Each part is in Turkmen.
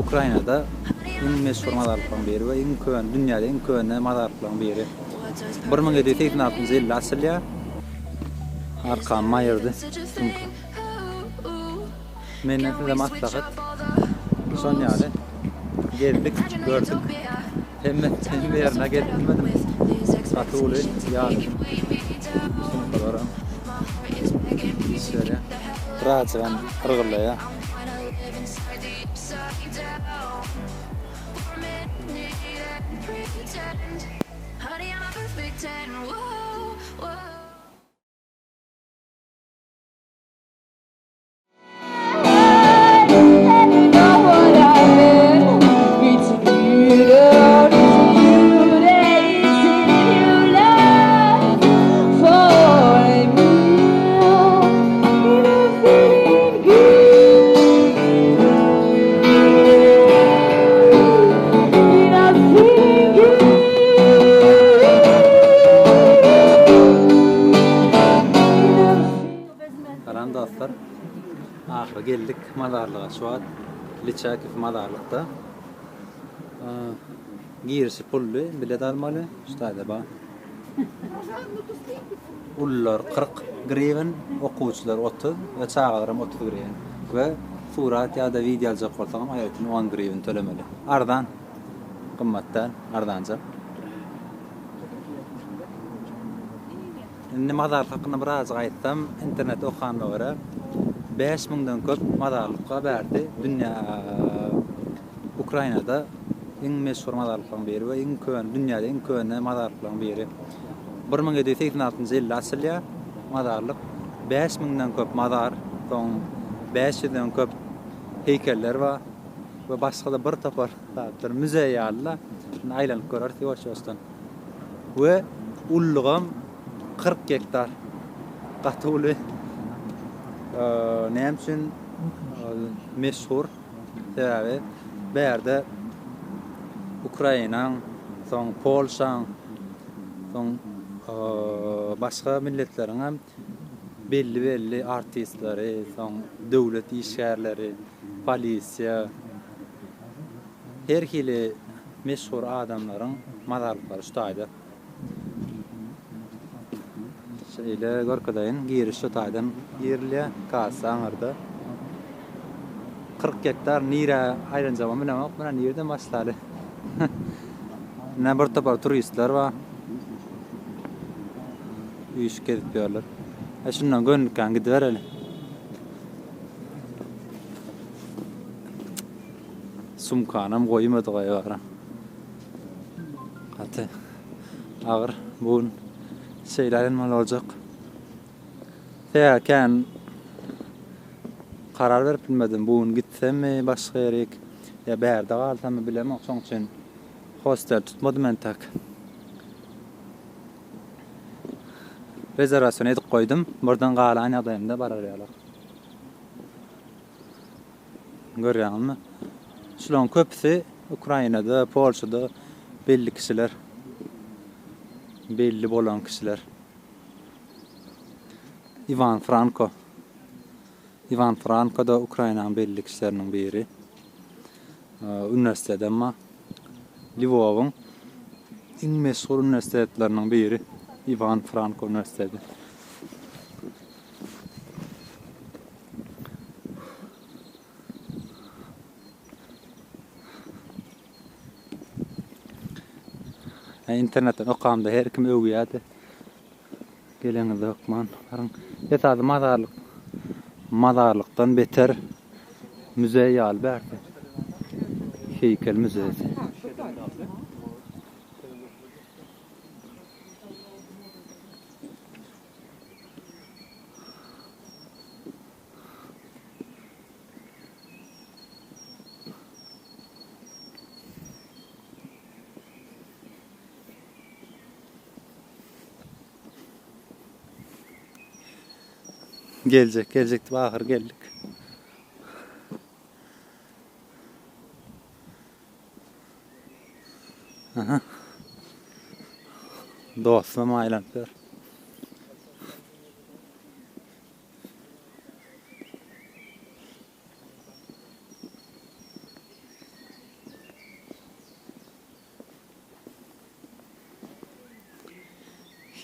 Ukrainada iň meşhur mazarlyklaryň biri we iň köne, dünýäde iň köne mazarlyklaryň biri. 1786-njy ýylda açylýar. Arkamy aýyrdy sumka. Menden size maslahat, şon ýaly gezdik, gördük. Hemme hemme ýerine gezip bilmedim. Gaty uly ýadadym. Sumkalaram iş berýär. Birazjygam yrgyllaýar. Salam dostlar. Ahyry geldik mazarlyga şu wagt Liçakiw mazarlykda. Girişi pully, bilet almaly. Şu taýda bar. Ulular 40 griwen, okuwçylar 30 we çagalaram 30 griwen. We surat ýa-da wideo aljak bolsaňam aýratyn 10 griwen tölemeli. Arzan. Gymmat däl, arzanjak. Indi mazarlyk hakynda birazajyk aýtsam, internetde okanyma görä, 5000-den köp mazarlyk bar bärde, dünýä Ukrainada iň meşhur mazarlyklaryň biri we iň köne, dünýäde iň köne mazarlyklaryň biri. 1786-njy ýylda açylýar mazarlyk. 5000-den köp mazar, soň 500-den köp heýkeller bar we başga-da bir topar zatlar, muzeý ýaly-da. Indi aýlanyp göreris ýuwaş-ýuwaşdan. We ullugam 40 gektar. Gaty uly. Näme üçin meşhur? Sebäbi bärde Ukrainaň, soň Polşaň, soň başga milletleriň hem belli-belli artistleri, soň döwlet işgärleri, polisiýa, Her hili meşhur adamlaryň mazarlyklary şu taýda. Şeýle görkezeýin, giriş şu taýdan girilýär, kassa aňyrda. 40 gektar nirä aýlanjagymam bilemok, muna nirden başlaly. Ine bir topar turistler bar. Üýşüp gezip ýörler. E şundan gönükän gidibereli. Sumkanam goýmadyk aýbara. Gaty agyr bu gün şeýle aýlanmaly boljak. Sebäbi kän karar berip bilmedim. Bu gün gitsemmi başga ýerik ýa bärde galsammy bilemok. Şoň üçin hostel tutmadym entek. Rezerwasiýony edip goýdum. Birden galan ýagdaýymda barar ýaly. Görýäňizmi? Şularyň köpüsi Ukrainada, Polşada belli kişiler. Belli bolan kişiler. Iwan Franko. Iwan Franko da Ukrainanyň belli kişileriniň biri. Uniwersitet bar. Lwowyň iň meşhur uniwersitetleriniň biri Iwan Franko uniwersiteti. Internetden okamda her kim öwýärdi. Geleňizde hökman baryň. Esasy mazarlyk mazarlykdan beter muzeý ýaly bärsi. Heýkel muzeýsi. Geljek, geljek diýip ahyr geldik. Aha. Dostum aýlanyp ýör.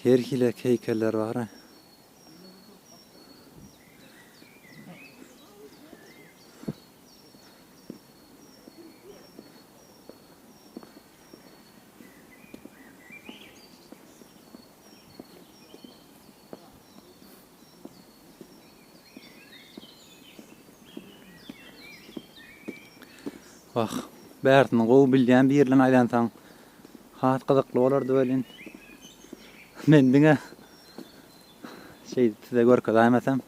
Her hili heýkeller bar. Wah, bärsini gowy bilýän biri bilen aýlansaň has gyzykly bolardy welin. Men diňe şeýdip size görkezäýmesem.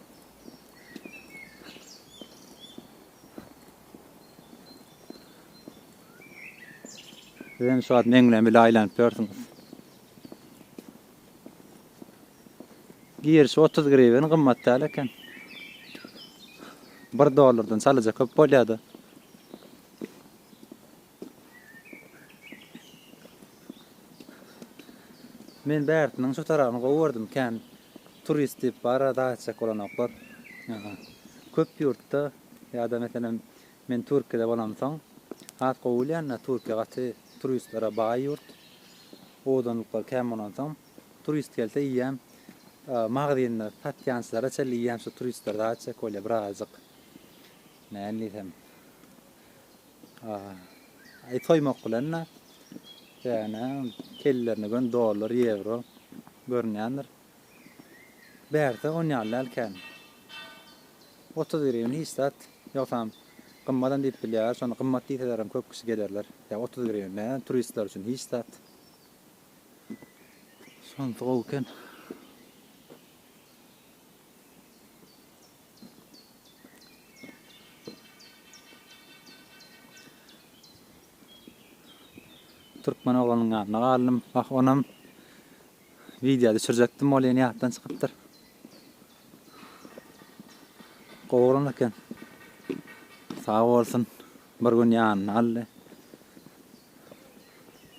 Sizem şu wagt meň bilen bile aýlanyp ýörsüňiz. Girişi 30 griwen gymmat däl eken. 1 dollardan çalaja köp bolýar-da. Men bärsiniň şu tarabyny gowy gördüm. Kän turist diýip bar zat etjek bolanoklar. Köp ýurtda ýa-da meselem men Türkiýede bolamsoň has gowy bilýän-de Türkiýe gaty turistlere baý ýurt. Owadanlyklar kän bolansoň Turist gelse iýýän magazynda satýançylara çenli iýýän şu turistler zat etjek bolýar birazajyk näme diýsem aý soýmak bilen-de ýöne kellelerine göni dollar ýewro görünýändir. Bärde on ýaly däl kän. 30 griwna hiç zat. Ýogsam gymmadam diýip bilýärler. Şony gymmat diýselerem köp kişi gelerler. Ýa 30 griwna näme turistler üçin hiç zat. Şonsy gowy eken. Türkmen oglanyň ýanyna galdym. Wah, onam wideo düşürjekdim welin ýatdan çykypdyr. Gowy oglan eken. Sag bolsun. Bir gün ýanyna aldy.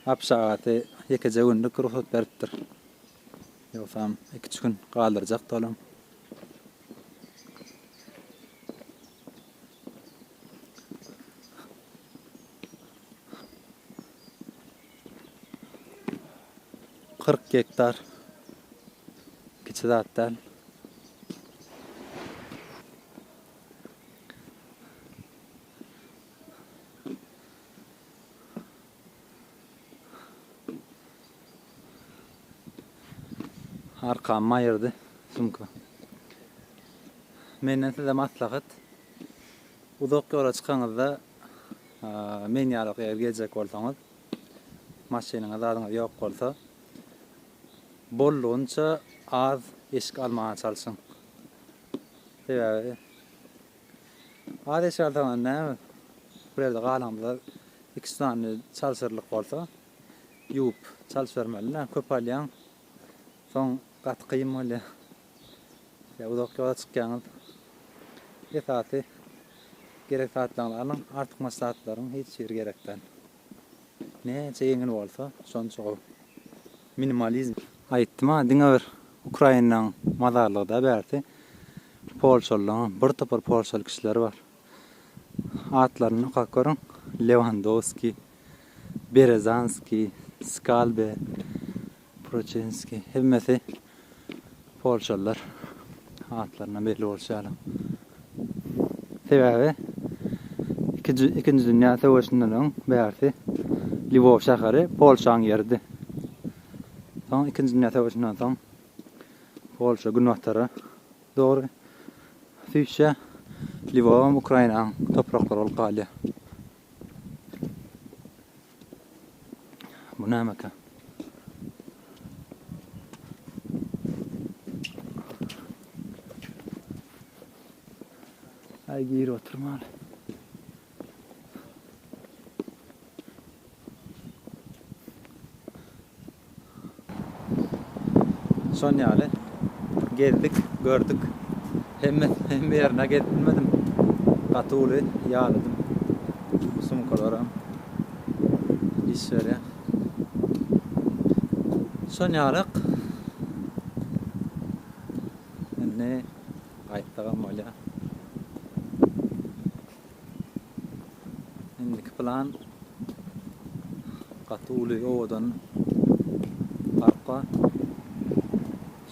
Abşagasy ýekeje günlük rugsat beripdir. Ýogsam iküç gün galdyrjakdy olam. 40 gektar kiçi zat däl. Arkamy aýyrdy sumka. Menden size maslahat. Uzak ýola çykaňyzda men ýaly eger geljek bolsaňyz, maşynyňyz zadyňyz ýok bolsa, boldugynça az eşik almaga çalşyň. Sebäbi Az eşik alsaňam näme, bir ýerde galaňda iki sany çalşyrlyk bolsa, ýuwup çalşybermeli-dä. Köp alýaň, soň gaty kyn bolýar. Ýa uzak ýola çykýaňyz. Esasy gerek zatlaryňyzy alyň, artykmaç zatlaryň hiç biri gerek däl. Näçe ýeňil bolsa, şonça gowy. Minimalizm. Aýtdym-a, diňe bir Ukrainanyň mazarlygy däl bärsi. Polşalylaryňam bir topar polşaly kişileri bar. Atlaryny okap görüň, Lewandowskiý, Berezanskiý, Skalbe, Proçenskiý, hemmesi polşalylar. Atlaryndan belli bolşy ýaly. Sebäbi Ikinji dünýä söweşinden öň bärsi Lwow şäheri Polşaň ýeridi. Soň Ikinji dünýä söweşinden soň Polşa günbatara dogry süýşýär. Lwowam Ukrainanyň topraklary bolup galýar. Bu nämekä? Aý girip oturmaly. Şon ýaly gezdik, gördük. Hemme hemme ýerine gezip bilmedim. Gaty uly ýadadym. Sumkalaram iş berýär. Şon ýalyk. Indi gaýtsagam bolýar. Indiki plan gaty uly owadan park bar.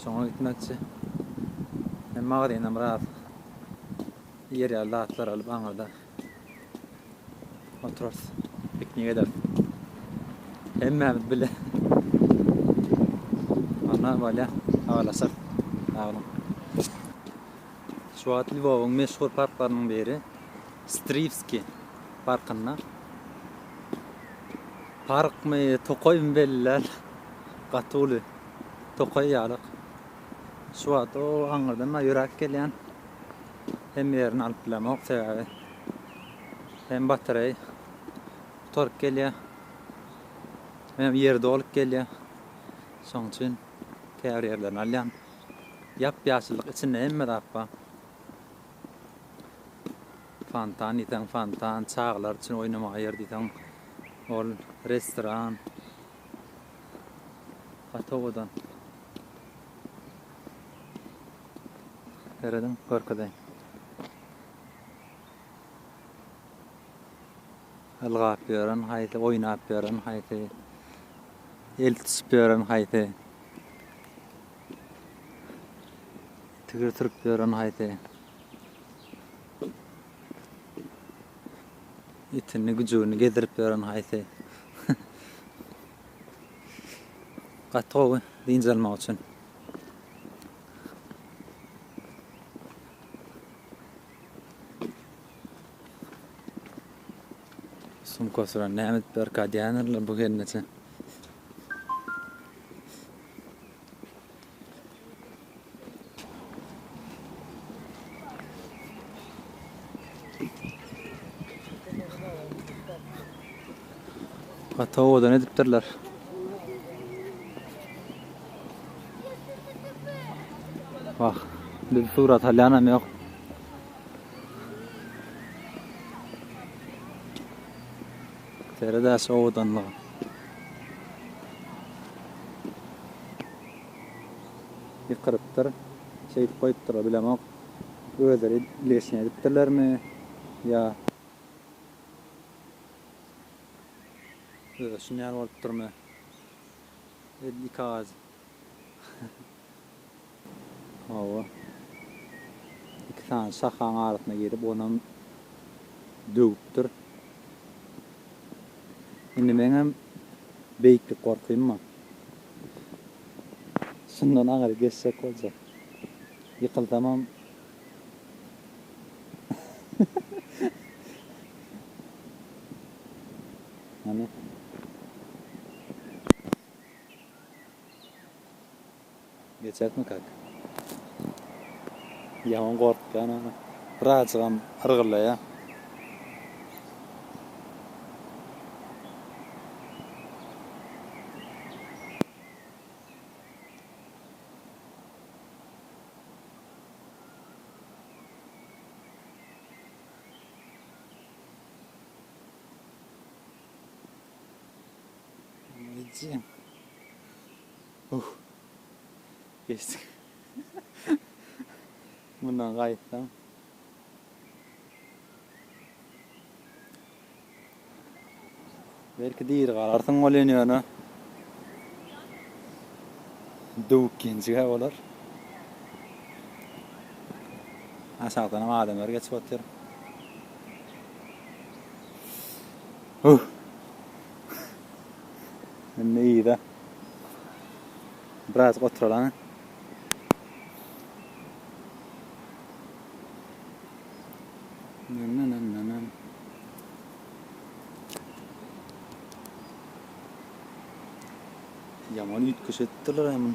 Şoňa gitmekçi. Hem magazyndan biraz ýer ýaly zatlar alyp aňyrda oturarys. Piknik ederis. Hemmämiz bile. Onda bolýar. Habarlaşarys. Sag boluň. Şu wagt Lwowyň meşhur parklarynyň biri Striwski parkynda. Parkmy, tokaýmy belli däl. Gaty uly. Tokaý ýalyk. Şu wagt o aňyrdan-da ýöräp gelýän. Hemme ýerini alyp bilemok, sebäbi hem batareý gutaryp gelýär, hemem ýer dolup gelýär. Şonuň üçin käbir ýerlerini alýan. Ýap-ýaşyllyk içinde hemme zat bar. Fontan diýseň fontan, çagalar üçin oýnamaga ýer diýseň ol restoran. Gaty owadan. Serediň, görkezeýin. Ylgap ýören haýsy, oýnap ýören haýsy, el tutuşyp ýören haýsy, tigir sürüp ýören haýsy. Itini, güjügini gezdirip ýören haýsy. Gaty gowy dynç almak üçin. Sumkasy bilen näme edip ýörkä diýendirler bu gelneje. Gaty owadan edipdirler. Wah, biz surat alýanam ýok. Seredä şu owadanlyga. Ýykyrypdyr. Şeýdip goýupdyrlar, bilemok. Özleri leşini edipdirlermi ýa özi şuny ýaly bolupdyrmy? Edil ik agajy. Hawa. Iki sany şahaň arasyna girip, onam döwüpdir. Indi meňem beýiklik gorkym bar. Şundan aňry geçjek boljak. Ýykylsamam Hany. Geçermikak? Ýaman gorkýan ana. Birazjygam yrgyllaýar. Uh. Geçdik. Mundan gaýtsam. Belki diri galarsyň welin ýöne döwük genjig-ä bolar. Aşakdanam adamlar geçip otyr. Huh. Indi yza. Biraz oturalan. Ýaman üýtgeş etdiler hem.